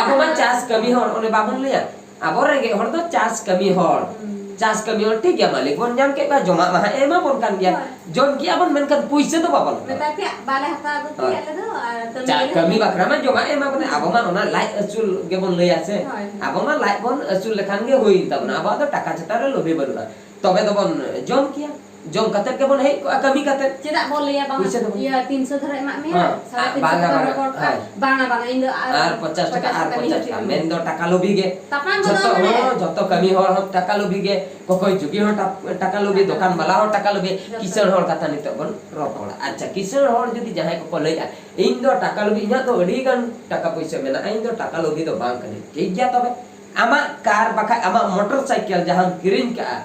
ᱟᱵᱚ ᱢᱟ ᱪᱟᱥ ᱠᱟᱹᱢᱤ ᱦᱚᱲ, ᱚᱱᱮ ᱵᱟᱵᱚᱱ ᱞᱟᱹᱭᱟ, ᱟᱵᱚ ᱨᱮᱸᱜᱮᱡ ᱦᱚᱲ ᱫᱚ ᱪᱟᱥ ᱠᱟᱹᱢᱤ ᱦᱚᱲ᱾ ᱪᱟᱥ ᱠᱟᱹᱢᱤ ᱦᱚᱲ ᱴᱷᱤᱠ ᱜᱮᱭᱟ, ᱢᱟᱹᱞᱤᱠ ᱵᱚᱱ ᱧᱟᱢ ᱠᱮᱫ ᱠᱚᱣᱟ, ᱡᱚᱢᱟᱜ ᱢᱟ ᱦᱟᱸᱜ ᱮ ᱮᱢᱟ ᱵᱚᱱ ᱠᱟᱱ ᱜᱮᱭᱟ᱾ ᱡᱚᱢ ᱠᱮᱜᱼᱟ ᱵᱚᱱ, ᱢᱮᱱᱠᱷᱟᱱ ᱯᱩᱭᱥᱟᱹ ᱫᱚ ᱵᱟᱵᱚᱱ ᱦᱟᱛᱟᱣᱟ᱾ ᱢᱮᱛᱟᱭ ᱯᱮ, ᱵᱟᱞᱮ ᱦᱟᱛᱟᱣ ᱟᱹᱜᱩ ᱠᱮᱫ ᱟᱞᱮ ᱫᱚ, ᱟᱨ ᱠᱟᱹᱢᱤ ᱪᱟ-, ᱜᱮᱞᱮ ᱠᱟᱹᱢᱤ ᱦᱟᱛᱟᱣᱟ᱾ ᱵᱟᱠᱷᱨᱟ ᱢᱟ ᱡᱚᱢᱟᱜ ᱮ ᱮᱢᱟ ᱵᱚᱱᱟ, ᱟᱵᱚ ᱢᱟ ᱚᱱᱟ ᱞᱟᱡ ᱟᱹᱥᱩᱞ ᱜᱮᱵᱚᱱ ᱞᱟᱹᱭᱟ ᱥᱮ᱾ ᱦᱳᱭ᱾ ᱟᱵᱚ ᱢᱟ ᱞᱟᱡ ᱵᱚᱱ ᱟᱹᱥᱩᱞ ᱞᱮᱠᱷᱟᱱ ᱜᱮ ᱦᱩᱭᱮᱱ ᱛᱟᱵᱚᱱᱟ, ᱟᱵᱚᱣᱟᱜ ᱫᱚ ᱴᱟᱠᱟ ᱪᱮᱛᱟᱱ ᱨᱮ ᱞᱳᱵᱷᱮ ᱵᱟᱹᱱᱩᱜᱼᱟ, ᱛᱚᱵᱮ ᱫᱚᱵᱚᱱ ᱡᱚᱢ ᱠᱮᱭᱟ, ᱡᱚᱢ ᱠᱟᱛᱮ ᱜᱮᱵᱚᱱ ᱦᱮᱡ ᱠᱚᱜᱼᱟ ᱠᱟᱹᱢᱤ ᱠᱟᱛᱮ᱾ ᱪᱮᱫᱟᱜ ᱵᱚᱱ ᱞᱟᱹᱭᱟ ᱵᱟᱝ? ᱯᱩᱭᱥᱟᱹ ᱫᱚᱵᱚᱱ ᱤᱭᱟᱹ, ᱛᱤᱱ ᱥᱚ ᱫᱷᱟᱨᱟ ᱮᱢᱟᱜ ᱢᱮᱭᱟ, ᱦᱮᱸ᱾ ᱥᱟᱲᱮ ᱛᱤᱱ ᱥᱚ ᱵᱟᱝᱟ, ᱫᱷᱟᱨᱟ ᱵᱟᱝᱟ, ᱨᱚᱯᱚᱲ ᱠᱟᱜᱼᱟ᱾ ᱦᱳᱭ᱾ ᱵᱟᱝᱟ, ᱵᱟᱝᱟ, ᱤᱧ ᱫᱚ ᱟᱨ ᱟᱨ ᱯᱚᱧᱪᱟᱥ ᱴᱟᱠᱟ, ᱟᱨ ᱯᱚᱧᱪᱟᱥ ᱴᱟᱠᱟ᱾ ᱢᱮᱱ ᱫᱚ ᱴᱟᱠᱟ ᱞᱩᱵᱷᱤ ᱜᱮ᱾ ᱛᱟᱯᱟᱢ ᱡᱷᱚᱛᱚ ᱜᱚᱫᱚᱜ ᱢᱮ᱾ ᱦᱚᱲ, ᱡᱷᱚᱛᱚ ᱠᱟᱹᱢᱤ ᱦᱚᱲ ᱦᱚᱸ ᱴᱟᱠᱟ ᱞᱩᱵᱷᱤ ᱜᱮ, ᱠᱚᱠᱚᱭ ᱡᱩᱜᱤ ᱦᱚᱸ ᱴᱟ-, ᱴᱟᱠᱟ ᱞᱩᱵᱷᱤ, ᱴᱟᱠᱟ ᱫᱚᱠᱟᱱ ᱞᱩᱵᱷᱤ᱾ ᱵᱟᱞᱟ ᱦᱚᱸ ᱴᱟᱠᱟ ᱞᱩᱵᱷᱤ, ᱡᱷᱚᱛᱚ᱾ ᱠᱤᱥᱟᱹᱬ ᱦᱚᱲ ᱠᱟᱛᱷᱟ ᱱᱤᱛᱚᱜ ᱵᱚᱱ ᱨᱚᱯᱚᱲᱟ᱾ ᱟᱪᱪᱷᱟ, ᱠᱤᱥᱟᱹᱬ ᱦᱚᱲ ᱡᱩᱫᱤ ᱡᱟᱦᱟᱸᱭ ᱠᱚᱠᱚ ᱞᱟᱹᱭᱮᱜᱼᱟ, "ᱤᱧ ᱫᱚ ᱴᱟᱠᱟ ᱞᱩᱵᱷᱤ, ᱤᱧᱟᱹᱜ ᱫᱚ ᱟᱹᱰᱤ ᱜᱟᱱ ᱴᱟᱠᱟ ᱯᱩᱭᱥᱟᱹ ᱢᱮᱱᱟᱜᱼᱟ, ᱤᱧ ᱫᱚ ᱴᱟᱠᱟ ᱞᱩᱵᱷᱤ ᱫᱚ ᱵᱟᱝ ᱠᱟᱹᱱᱟᱹᱧ", ᱴᱷᱤᱠ ᱜᱮᱭᱟ, ᱛᱚᱵᱮ ᱟᱢᱟᱜ ᱠᱟᱨ ᱵᱟᱠᱷᱟᱡ ᱟᱢᱟᱜ ᱢᱚᱴᱚᱨ ᱥᱟᱭᱠᱮᱞ ᱡᱟᱦᱟᱸᱢ ᱠᱤᱨᱤᱧ ᱠᱟᱜᱼᱟ,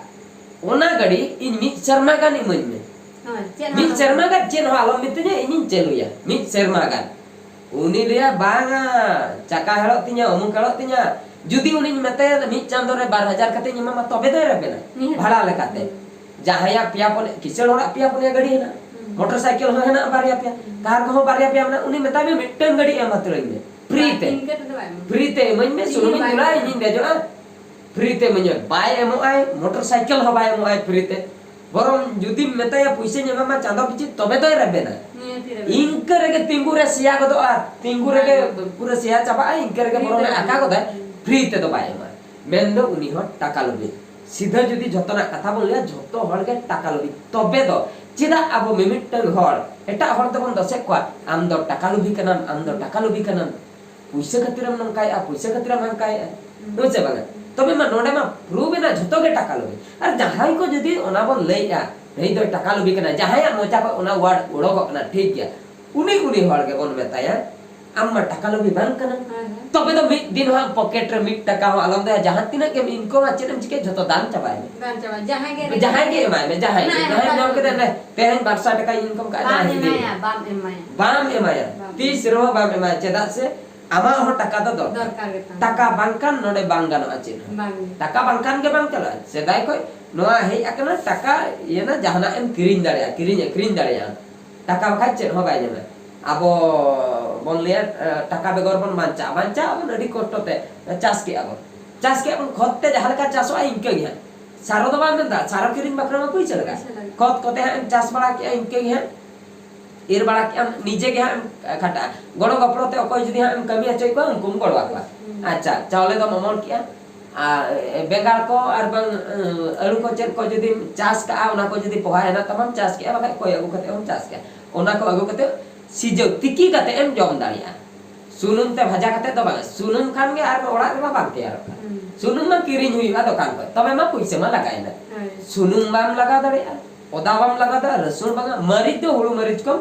ᱚᱱᱟ ᱜᱟᱹᱰᱤ ᱤᱧ ᱢᱤᱫ ᱥᱮᱨᱢᱟ ᱜᱟᱱ ᱤᱢᱟᱹᱧ ᱢᱮ᱾ ᱦᱳᱭ, ᱪᱮᱫ ᱦᱚᱸ ᱢᱤᱫ ᱟᱞᱚᱢ ᱥᱮᱨᱢᱟ ᱜᱟᱱ ᱪᱮᱫ ᱦᱚᱸ ᱟᱞᱚᱢ ᱢᱤᱛᱟᱹᱧᱟ, ᱤᱧᱤᱧ ᱪᱟᱹᱞᱩᱭᱟ ᱢᱤᱫ ᱥᱮᱨᱢᱟ ᱜᱟᱱ᱾ ᱩᱱᱤ ᱞᱟᱹᱭᱟ, "ᱵᱟᱝᱟ, ᱪᱟᱠᱟ ᱦᱮᱲᱚᱜ ᱛᱤᱧᱟ, ᱚᱢᱩᱠ ᱦᱮᱲᱚᱜ ᱛᱤᱧᱟ᱾" ᱡᱩᱫᱤ ᱩᱱᱤᱧ ᱢᱮᱛᱟᱭᱟ, "ᱢᱤᱫ ᱪᱟᱸᱫᱚ ᱨᱮ ᱵᱟᱨ ᱦᱟᱡᱟᱨ ᱠᱟᱛᱮᱧ ᱮᱢᱟᱢᱟ", ᱛᱚᱵᱮ ᱫᱚᱭ ᱨᱮᱵᱮᱱᱟ᱾ ᱱᱤᱦᱟᱹᱛ᱾ ᱵᱷᱟᱲᱟ ᱞᱮᱠᱟᱛᱮ᱾ ᱦᱩᱸ᱾ ᱡᱟᱦᱟᱸᱭᱟᱜ ᱯᱮᱭᱟ ᱯᱩᱱᱭᱟ, ᱠᱤᱥᱟᱹᱬ ᱦᱚᱲᱟᱜ ᱯᱮᱭᱟ ᱯᱩᱱᱭᱟ ᱜᱟᱹᱰᱤ ᱦᱮᱱᱟᱜᱼᱟ, ᱦᱩᱸ᱾ ᱢᱚᱴᱚᱨ ᱥᱟᱭᱠᱮᱞ ᱦᱚᱸ ᱦᱮᱱᱟᱜᱼᱟ ᱵᱟᱨᱭᱟ ᱯᱮᱭᱟ, ᱦᱩᱸ᱾ ᱠᱟᱨ ᱠᱚᱦᱚᱸ ᱵᱟᱨᱭᱟ ᱯᱮᱭᱟ ᱢᱮᱱᱟᱜᱼᱟ, ᱩᱱᱤ ᱢᱮᱛᱟᱭ ᱢᱮ, "ᱢᱤᱫᱴᱟᱝ ᱜᱟᱹᱰᱤ ᱮᱢ ᱦᱟᱛᱟᱲᱟᱹᱧ ᱢᱮ, ᱯᱷᱨᱤ ᱛᱮ, ᱤᱱᱠᱟᱹ ᱛᱮᱫᱚ ᱵᱟᱭ ᱮᱢᱟ᱾ ᱯᱷᱨᱤ ᱛᱮ ᱤᱢᱟᱹᱧ ᱢᱮ, ᱪᱮᱫ ᱦᱚᱸ ᱥᱩᱱᱩᱢᱤᱧ ᱵᱟᱭ ᱫᱩᱞᱟ, ᱮᱢᱟ᱾ ᱤᱧᱤᱧ ᱫᱮᱡᱚᱜᱼᱟ, ᱯᱷᱨᱤ ᱛᱮ ᱤᱢᱟᱹᱧ ᱢᱮ᱾" ᱵᱟᱭ ᱮᱢᱚᱜᱼᱟᱭ, ᱢᱚᱴᱚᱨ ᱥᱟᱭᱠᱮᱞ ᱦᱚᱸ ᱵᱟᱭ ᱮᱢᱚᱜᱼᱟᱭ ᱯᱷᱨᱤ ᱛᱮ᱾ ᱵᱚᱨᱚᱝ ᱡᱩᱫᱤᱢ ᱢᱮᱛᱟᱭᱟ ᱯᱩᱭᱥᱟᱹᱧ ᱮᱢᱟᱢᱟ ᱪᱟᱸᱫᱚ ᱯᱤᱪᱷᱤ, ᱛᱚᱵᱮ ᱫᱚᱭ ᱨᱮᱵᱮᱱᱟ᱾ ᱱᱤᱭᱟᱹᱛᱤ ᱨᱮᱵᱮᱱ᱾ ᱤᱱᱠᱟᱹ ᱨᱮᱜᱮ ᱛᱤᱸᱜᱩ ᱨᱮ ᱥᱮᱭᱟ ᱜᱚᱫᱚᱜᱼᱟ, ᱛᱤᱸᱜᱩ ᱨᱮᱜᱮ ᱦᱮᱸ, ᱮᱠᱫᱚᱢ᱾ ᱯᱩᱨᱟᱹ ᱥᱮᱭᱟ ᱪᱟᱵᱟᱜᱼᱟ, ᱤᱱᱠᱟᱹ ᱨᱮᱜᱮ ᱯᱷᱨᱤ ᱵᱚᱨᱚᱝ ᱛᱮ ᱮ ᱟᱠᱟ ᱜᱚᱫᱟᱭ, ᱯᱷᱨᱤ ᱛᱮᱫᱚ ᱵᱟᱭ ᱮᱢᱟ᱾ ᱢᱮᱱᱫᱚ ᱩᱱᱤ ᱦᱚᱸ ᱴᱟᱠᱟ ᱞᱩᱵᱷᱤ᱾ ᱥᱤᱫᱷᱟᱹ ᱡᱩᱫᱤ ᱡᱷᱚᱛᱚᱱᱟᱜ ᱠᱟᱛᱷᱟ ᱵᱚᱱ ᱞᱟᱹᱭᱟ, ᱡᱷᱚᱛᱚ ᱦᱚᱲ ᱜᱮ ᱴᱟᱠᱟ ᱞᱩᱵᱷᱤ᱾ ᱛᱚᱵᱮ ᱫᱚ ᱪᱮᱫᱟᱜ ᱟᱵᱚ ᱢᱤᱢᱤᱫᱴᱟᱝ ᱦᱚᱲ ᱮᱴᱟᱜ ᱦᱚᱲ ᱫᱚᱵᱚᱱ ᱫᱚᱥᱮᱫ ᱠᱚᱣᱟ, "ᱟᱢ ᱫᱚ ᱴᱟᱠᱟ ᱞᱩᱵᱷᱤ ᱠᱟᱱᱟᱢ, ᱟᱢ ᱫᱚ ᱴᱟᱠᱟ ᱞᱩᱵᱷᱤ ᱠᱟᱱᱟᱢ, ᱯᱩᱭᱥᱟᱹ ᱠᱷᱟᱹᱛᱤᱨᱮᱢ ᱱᱚᱝᱠᱟᱭᱮᱫᱼᱟ, ᱯᱩᱭᱥᱟᱹ ᱠᱷᱟᱹᱛᱤᱨᱮᱢ ᱦᱟᱱᱠᱟᱭᱮᱫᱼᱟ", ᱦᱩᱸ ᱥᱮ ᱵᱟᱝᱟ? ᱛᱚᱵᱮ ᱢᱟ ᱱᱚᱰᱮ ᱢᱟ ᱯᱨᱩᱵᱷ ᱮᱱᱟ ᱡᱷᱚᱛᱚ ᱜᱮ ᱴᱟᱠᱟ ᱞᱩᱵᱷᱤ᱾ ᱟᱨ ᱡᱟᱦᱟᱸᱭ ᱠᱚ ᱡᱩᱫᱤ ᱚᱱᱟ ᱵᱚᱱ ᱞᱟᱹᱭᱮᱫᱼᱟ, ᱱᱩᱭ ᱫᱚ ᱴᱟᱠᱟ ᱞᱩᱵᱷᱤ ᱠᱟᱱᱟ, ᱡᱟᱦᱟᱸᱭᱟᱜ ᱢᱚᱪᱟ ᱠᱷᱚᱱ ᱚᱱᱟ ᱣᱟᱨᱰ ᱩᱰᱚᱠᱚᱜ ᱠᱟᱱᱟ, ᱴᱷᱤᱠ ᱜᱮᱭᱟ, ᱩᱱᱤ ᱩᱱᱤ ᱦᱚᱲ ᱜᱮᱵᱚᱱ ᱢᱮᱛᱟᱭᱟ, "ᱟᱢ ᱢᱟ ᱴᱟᱠᱟ ᱞᱩᱵᱷᱤ ᱵᱟᱝ ᱠᱟᱱᱟᱢ᱾" ᱦᱳᱭ, ᱦᱳᱭ᱾ ᱛᱚᱵᱮ ᱫᱚ ᱢᱤᱫ ᱫᱤᱱ ᱦᱚᱸ ᱟᱢ ᱯᱚᱠᱮᱴ ᱨᱮ ᱢᱤᱫ ᱴᱟᱠᱟ ᱦᱚᱸ ᱟᱞᱚᱢ ᱫᱚᱦᱚᱭᱟ᱾ ᱡᱟᱦᱟᱸ ᱛᱤᱱᱟᱹᱜ ᱜᱮᱢ ᱤᱱᱠᱚᱢᱟ, ᱪᱮᱫ ᱮᱢ ᱪᱤᱠᱟᱹᱭᱟ, ᱡᱷᱚᱛᱚ ᱫᱟᱱ ᱪᱟᱵᱟᱭ ᱢᱮ᱾ ᱫᱟᱱ ᱪᱟᱵᱟ᱾ ᱡᱟᱦᱟᱸᱭ ᱜᱮ ᱡᱟᱦᱟᱸᱭ ᱜᱮ ᱮᱢᱟᱭ ᱢᱮ, ᱡᱟᱦᱟᱸᱭ ᱜᱮ᱾ ᱚᱱᱟ ᱡᱟᱦᱟᱸᱭ ᱦᱟᱛᱟᱣ ᱧᱟᱢ ᱠᱮᱫᱟ, ᱢᱮ᱾ ᱱᱮ, ᱛᱮᱦᱮᱧ ᱵᱟᱨᱥᱟ ᱴᱟᱠᱟᱧ ᱤᱱᱠᱚᱢ ᱠᱟᱜᱼᱟ, ᱵᱟᱢ ᱡᱟᱦᱟᱸᱭ ᱜᱮ ᱮᱢᱟᱭᱟ, ᱤᱫᱤᱭᱟ᱾ ᱵᱟᱢ ᱮᱢᱟᱭᱟ᱾ ᱵᱟᱢ ᱮᱢᱟᱭᱟ᱾ ᱵᱟᱢ ᱛᱤᱥ ᱮᱢᱟᱭᱟ᱾ ᱨᱮᱦᱚᱸ ᱵᱟᱢ ᱮᱢᱟᱭᱟ᱾ ᱪᱮᱫᱟᱜ ᱥᱮ ᱟᱢᱟᱜ ᱦᱚᱸ ᱴᱟᱠᱟ ᱫᱚ ᱫᱚᱨᱠᱟᱨ᱾ ᱫᱚᱨᱠᱟᱨ ᱜᱮ ᱛᱟᱢ᱾ ᱴᱟᱠᱟ ᱵᱟᱝᱠᱷᱟᱱ ᱱᱚᱰᱮ ᱵᱟᱝ ᱜᱟᱱᱚᱜᱼᱟ ᱪᱮᱫ ᱦᱚᱸ᱾ ᱵᱟᱝ ᱜᱮ᱾ ᱴᱟᱠᱟ ᱵᱟᱝᱠᱷᱟᱱ ᱜᱮ ᱵᱟᱝ ᱪᱟᱞᱟᱜᱼᱟ᱾ ᱥᱮᱫᱟᱭ ᱠᱷᱚᱱ ᱱᱚᱣᱟ ᱦᱮᱡ ᱟᱠᱟᱱᱟ, ᱴᱟᱠᱟ ᱤᱭᱟᱹ ᱱᱟ ᱡᱟᱦᱟᱱᱟᱜ ᱮᱢ ᱠᱤᱨᱤᱧ ᱫᱟᱲᱮᱭᱟᱜᱼᱟ, ᱠᱤᱨᱤᱧ ᱟᱹᱠᱷᱨᱤᱧ ᱫᱟᱲᱮᱭᱟᱜᱼᱟ᱾ ᱴᱟᱠᱟ ᱵᱟᱠᱷᱟᱡ ᱪᱮᱫ ᱦᱚᱸ ᱵᱟᱭ ᱧᱟᱢᱟ᱾ ᱟᱵᱚ ᱵᱚᱱ ᱞᱟᱹᱭᱟ, ᱮ, ᱴᱟᱠᱟ ᱵᱮᱜᱚᱨ ᱵᱚᱱ ᱵᱟᱧᱪᱟᱜᱼᱟ, ᱵᱟᱧᱪᱟᱜ ᱟᱵᱚᱱ ᱟᱹᱰᱤ ᱠᱚᱥᱴᱚ ᱛᱮ, ᱪᱟᱥ ᱠᱮᱜᱼᱟ ᱵᱚᱱ, ᱪᱟᱥ ᱠᱮᱜᱼᱟ ᱵᱚᱱ, ᱠᱷᱚᱛ ᱛᱮ ᱡᱟᱦᱟᱸ ᱞᱮᱠᱟ ᱪᱟᱥᱚᱜᱼᱟ ᱤᱱᱠᱟᱹ ᱜᱮ ᱦᱟᱸᱜ᱾ ᱥᱟᱨᱚ ᱫᱚ ᱵᱟᱝ ᱢᱮᱱᱫᱟ, ᱥᱟᱨᱚ ᱠᱤᱨᱤᱧ ᱵᱟᱠᱷᱨᱟ ᱢᱟ ᱯᱩᱭᱥᱟᱹ ᱞᱟᱜᱟᱜᱼᱟ᱾ ᱯᱩᱭᱥᱟᱹ ᱞᱟᱜᱟᱜᱼᱟ᱾ ᱠᱷᱚᱛ ᱠᱚᱛᱮ ᱦᱟᱸᱜ ᱮᱢ ᱪᱟᱥ ᱵᱟᱲᱟ ᱠᱮᱜᱼᱟ ᱤᱱᱠᱟᱹ ᱜᱮ ᱦᱟᱸᱜ᱾ ᱤᱨ ᱵᱟᱲᱟ ᱠᱮᱜ ᱟᱢ, ᱱᱤᱡᱮ ᱜᱮ ᱦᱟᱸᱜ ᱮᱢ ᱠᱷᱟᱴᱟᱜᱼᱟ᱾ ᱜᱚᱲᱚ ᱜᱚᱯᱚᱲᱚ ᱛᱮ ᱚᱠᱚᱭ ᱡᱩᱫᱤ ᱦᱟᱸᱜ ᱮᱢ ᱠᱟᱹᱢᱤ ᱦᱚᱪᱚᱭᱮᱫ ᱠᱚᱣᱟ, ᱩᱱᱠᱩᱢ ᱜᱚᱲᱚ ᱟᱠᱚᱣᱟ᱾ ᱦᱩᱸ᱾ ᱟᱪᱪᱷᱟ, ᱪᱟᱣᱞᱮ ᱫᱚᱢ ᱚᱢᱚᱱ ᱠᱮᱜᱼᱟ, ᱟᱨ ᱵᱮᱸᱜᱟᱲ ᱠᱚ ᱟᱨ ᱵᱟᱝ, ᱟᱹ, ᱟᱹᱞᱩ ᱠᱚ ᱪᱮᱫ ᱠᱚ ᱡᱩᱫᱤᱢ ᱪᱟᱥ ᱠᱟᱜᱼᱟ, ᱚᱱᱟ ᱠᱚ ᱡᱩᱫᱤ ᱯᱚᱦᱟ ᱦᱮᱱᱟᱜ ᱛᱟᱢᱟ, ᱪᱟᱥ ᱠᱮᱜᱼᱟ, ᱵᱟᱠᱷᱟᱡ ᱠᱚᱭ ᱟᱹᱜᱩ ᱠᱟᱛᱮ ᱦᱚᱸᱢ ᱪᱟᱥ ᱠᱮᱜᱼᱟ᱾ ᱚᱱᱟ ᱠᱚ ᱟᱹᱜᱩ ᱠᱟᱛᱮ ᱥᱤᱡᱟᱹᱣ, ᱛᱤᱠᱤ ᱠᱟᱛᱮ ᱮᱢ ᱡᱚᱢ ᱫᱟᱲᱮᱭᱟᱜᱼᱟ᱾ ᱥᱩᱱᱩᱢ ᱛᱮ ᱵᱷᱟᱡᱟ ᱠᱟᱛᱮ ᱫᱚ ᱵᱟᱝ, ᱥᱩᱱᱩᱢ ᱠᱷᱟᱱ ᱜᱮ ᱟᱨ ᱚᱲᱟᱜ ᱨᱮᱢᱟ ᱵᱟᱝ ᱛᱮᱭᱟᱨᱚᱜ ᱠᱟᱱᱟ᱾ ᱦᱩᱸ᱾ ᱥᱩᱱᱩᱢ ᱢᱟ ᱠᱤᱨᱤᱧ ᱦᱩᱭᱩᱜᱼᱟ ᱫᱚᱠᱟᱱ ᱠᱷᱚᱱ, ᱛᱚᱵᱮ ᱢᱟ ᱯᱩᱭᱥᱟᱹ ᱢᱟ ᱞᱟᱜᱟᱭᱮᱱᱟ᱾ ᱦᱳᱭ᱾ ᱥᱩᱱᱩᱢ ᱵᱟᱢ ᱞᱟᱜᱟᱣ ᱫᱟᱲᱮᱭᱟᱜᱼᱟ, ᱚᱫᱟ ᱵᱟᱢ ᱞᱟᱜᱟᱣ ᱫᱟᱲᱮᱭᱟᱜᱼᱟ, ᱨᱟᱹᱥᱩᱱ ᱵᱟᱝᱟ, ᱢᱟᱹᱨᱤᱪ ᱫᱚ ᱦᱩᱲᱩ ᱢᱟᱹᱨᱤᱪ ᱠᱚᱢ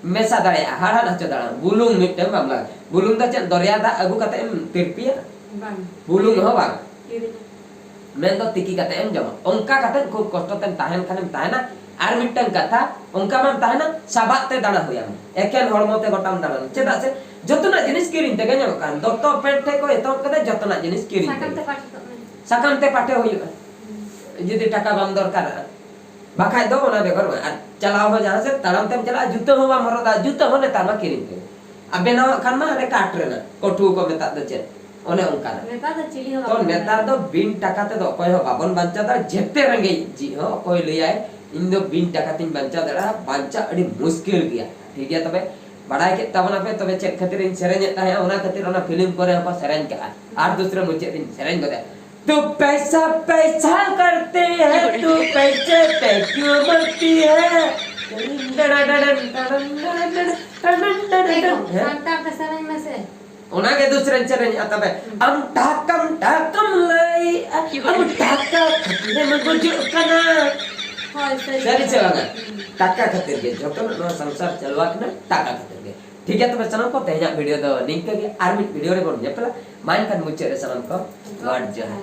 ᱢᱮᱥᱟ ᱫᱟᱲᱮᱭᱟᱜᱼᱟ, ᱦᱟᱲᱦᱟᱫ ᱦᱚᱪᱚ ᱫᱟᱲᱮᱭᱟᱜᱼᱟ᱾ ᱵᱩᱞᱩᱝ ᱢᱤᱫᱴᱟᱝ ᱵᱟᱢ ᱞᱟᱜᱟᱣ, ᱵᱩᱞᱩᱝ ᱫᱚ ᱪᱮᱫ ᱫᱚᱨᱭᱟ ᱫᱟᱜ ᱟᱹᱜᱩ ᱠᱟᱛᱮ ᱮᱢ ᱛᱤᱨᱯᱤᱭᱟ? ᱵᱟᱝ᱾ ᱵᱩᱞᱩᱝ ᱦᱚᱸ ᱵᱟᱝ᱾ ᱠᱤᱨᱤᱧ᱾ ᱢᱮᱱᱫᱚ ᱛᱤᱠᱤ ᱠᱟᱛᱮ ᱮᱢ ᱡᱚᱢᱟ᱾ ᱚᱱᱠᱟ ᱠᱟᱛᱮ ᱠᱷᱩᱵ ᱠᱚᱥᱴᱚ ᱛᱮᱢ ᱛᱟᱦᱮᱱ ᱠᱷᱟᱱᱮᱢ ᱛᱟᱦᱮᱱᱟ᱾ ᱟᱨ ᱢᱤᱫᱴᱟᱝ ᱠᱟᱛᱷᱟ, ᱚᱱᱠᱟ ᱵᱟᱢ ᱛᱟᱦᱮᱱᱟ, ᱥᱟᱵᱟᱜ ᱛᱮ ᱫᱟᱬᱟ ᱦᱩᱭᱟᱢᱟ, ᱮᱠᱮᱱ ᱦᱚᱲᱢᱚ ᱛᱮ ᱜᱚᱴᱟᱢ ᱫᱟᱬᱟᱱᱟ᱾ ᱪᱮᱫᱟᱜ ᱥᱮ ᱡᱚᱛᱚᱱᱟᱜ ᱡᱤᱱᱤᱥ ᱠᱤᱨᱤᱧ ᱛᱮᱜᱮ ᱧᱟᱢᱚᱜ ᱠᱟᱱᱟ, ᱫᱚᱛᱚ ᱯᱮᱱᱴ ᱴᱷᱮᱡ ᱠᱷᱚᱱ ᱮᱛᱚᱦᱚᱵ ᱠᱟᱛᱮ ᱡᱚᱛᱚᱱᱟᱜ ᱡᱤᱱᱤᱥ ᱠᱤᱨᱤᱧ ᱥᱟᱠᱟᱢ ᱛᱮᱜᱮ᱾ ᱛᱮ ᱯᱟᱴ ᱦᱚᱴᱚᱜ ᱢᱮ᱾ ᱥᱟᱠᱟᱢ ᱛᱮ ᱯᱟᱴᱮ ᱦᱩᱭᱩᱜᱼᱟ᱾ ᱦᱩᱸ᱾ ᱡᱩᱫᱤ ᱴᱟᱠᱟ ᱵᱟᱢ ᱫᱚᱨᱠᱟᱨᱟ᱾ ᱵᱟᱠᱷᱟᱡ ᱫᱚ ᱚᱱᱟ ᱵᱮᱜᱚᱨ ᱵᱟᱝ᱾ ᱟᱨ ᱪᱟᱞᱟᱣ ᱦᱚᱸ ᱡᱟᱦᱟᱸ ᱥᱮᱫ ᱛᱟᱲᱟᱢ ᱛᱮᱢ ᱪᱟᱞᱟᱜᱼᱟ, ᱡᱩᱛᱟᱹ ᱦᱚᱸ ᱵᱟᱢ ᱦᱚᱨᱚᱜ ᱫᱟ, ᱡᱩᱛᱟᱹ ᱦᱚᱸ ᱱᱮᱛᱟᱨ ᱢᱟ ᱠᱤᱨᱤᱧ ᱛᱮ᱾ ᱟᱨ ᱵᱮᱱᱟᱣᱟᱜ ᱠᱷᱟᱱ ᱢᱟ ᱦᱟᱱᱮ ᱠᱟᱴ ᱨᱮᱱᱟᱜ, ᱠᱚᱴᱷᱩ ᱠᱚ ᱢᱮᱛᱟᱜ ᱫᱚ ᱪᱮᱫ? ᱚᱱᱮ ᱚᱱᱠᱟᱱᱟᱜ᱾ ᱱᱮᱛᱟᱨ ᱫᱚ ᱪᱤᱞᱤ ᱦᱚᱸ ᱛᱚ ᱵᱟᱠᱚ ᱱᱮᱛᱟᱨ ᱢᱮᱱᱟ᱾ ᱫᱚ ᱵᱤᱱ ᱴᱟᱠᱟ ᱛᱮᱫᱚ ᱚᱠᱚᱭ ᱦᱚᱸ ᱵᱟᱵᱚᱱ ᱵᱟᱧᱪᱟᱣ ᱫᱟᱲᱮᱭᱟᱜᱼᱟ᱾ ᱡᱮᱛᱮ ᱨᱮᱸᱜᱮᱡ ᱡᱤᱡ ᱦᱚᱸ ᱚᱠᱚᱭ ᱞᱟᱹᱭᱟᱭ ᱤᱧ ᱫᱚ ᱵᱤᱱ ᱴᱟᱠᱟ ᱛᱤᱧ ᱵᱟᱧᱪᱟᱣ ᱫᱟᱲᱮᱭᱟᱜᱼᱟ, ᱵᱟᱧᱪᱟᱣ ᱟᱹᱰᱤ ᱢᱩᱥᱠᱤᱞ ᱜᱮᱭᱟ᱾ ᱴᱷᱤᱠ ᱜᱮᱭᱟ, ᱛᱚᱵᱮ ᱵᱟᱲᱟᱭ ᱠᱮᱫ ᱛᱟᱵᱚᱱᱟᱯᱮ ᱛᱚᱵᱮ ᱪᱮᱫ ᱠᱷᱟᱹᱛᱤᱨ ᱤᱧ ᱥᱮᱨᱮᱧᱮᱫ ᱛᱟᱦᱮᱸᱜᱼᱟ, ᱚᱱᱟ ᱠᱷᱟᱹᱛᱤᱨ ᱚᱱᱟ ᱯᱷᱤᱞᱢ ᱠᱚᱨᱮ ᱦᱚᱸᱠᱚ ᱥᱮᱨᱮᱧ ᱠᱟᱜᱼᱟ᱾ ᱟᱨ ᱫᱩᱥᱨᱟ ᱢᱩᱪᱟᱹᱫ ᱨᱤᱧ ᱥᱮᱨᱮᱧ ᱜᱚᱫᱟ, ᱛᱩ ᱯᱮᱥᱟ ᱯᱮᱥᱟ ᱠᱟᱨᱛᱮ ᱦᱮ, ᱛᱩ ᱯᱮᱥᱮ ᱯᱮ ᱠᱭᱩ ᱢᱟᱨᱛᱤ ᱦᱮ? ᱰᱟᱰᱟ ᱰᱟᱰᱟ ᱰᱟᱰᱟ ᱰᱟᱰᱟ ᱰᱟᱰᱟ ᱰᱟᱰᱟ ᱰᱟᱰᱟ᱾ ᱮᱜᱳ, ᱦᱮᱸ? ᱥᱟᱱᱛᱟᱲ ᱛᱮ ᱥᱮᱨᱮᱧ ᱢᱮᱥᱮ᱾ ᱚᱱᱟᱜᱮ ᱫᱩᱥᱨᱟᱧ ᱥᱮᱨᱮᱧᱮᱫᱼᱟ ᱛᱚᱵᱮ᱾ ᱟᱢ ᱴᱟᱠᱟᱢ ᱴᱟᱠᱟᱢ ᱞᱟᱹᱭᱮᱫᱼᱟ, ᱟᱢ ᱴᱟᱠᱟ ᱠᱷᱟᱹᱛᱤᱨᱮᱢ ᱜᱩᱡᱩᱜ ᱠᱟᱱᱟ᱾ ᱦᱳᱭ, ᱥᱟᱹᱨᱤ ᱥᱟᱹᱨᱤ ᱪᱮ ᱠᱟᱛᱷᱟ᱾ ᱵᱟᱝᱟ? ᱴᱟᱠᱟ ᱠᱷᱟᱹᱛᱤᱨ ᱜᱮ ᱡᱚᱛᱚᱱᱟᱜ ᱱᱚᱣᱟ ᱥᱚᱝᱥᱟᱨ ᱪᱟᱞᱟᱣ ᱟᱠᱟᱱᱟ, ᱴᱟᱠᱟ ᱠᱷᱟᱹᱛᱤᱨ ᱜᱮ᱾ ᱴᱷᱤᱠ ᱜᱮᱭᱟ, ᱛᱚᱵᱮ ᱥᱟᱱᱟᱢ ᱠᱚ ᱛᱮᱦᱮᱧᱟᱜ ᱵᱷᱤᱰᱤᱭᱳ ᱫᱚ ᱱᱤᱝᱠᱟᱹ ᱜᱮ, ᱟᱨ ᱢᱤᱫ ᱵᱷᱤᱰᱤᱭᱳ ᱨᱮᱵᱚᱱ ᱧᱮᱯᱮᱞᱟ᱾ ᱢᱟ ᱮᱱᱠᱷᱟᱱ ᱢᱩᱪᱟᱹᱫ ᱨᱮ ᱥᱟᱱᱟᱢ ᱠᱚ ᱜᱚᱰ ᱡᱚᱦᱟᱨ᱾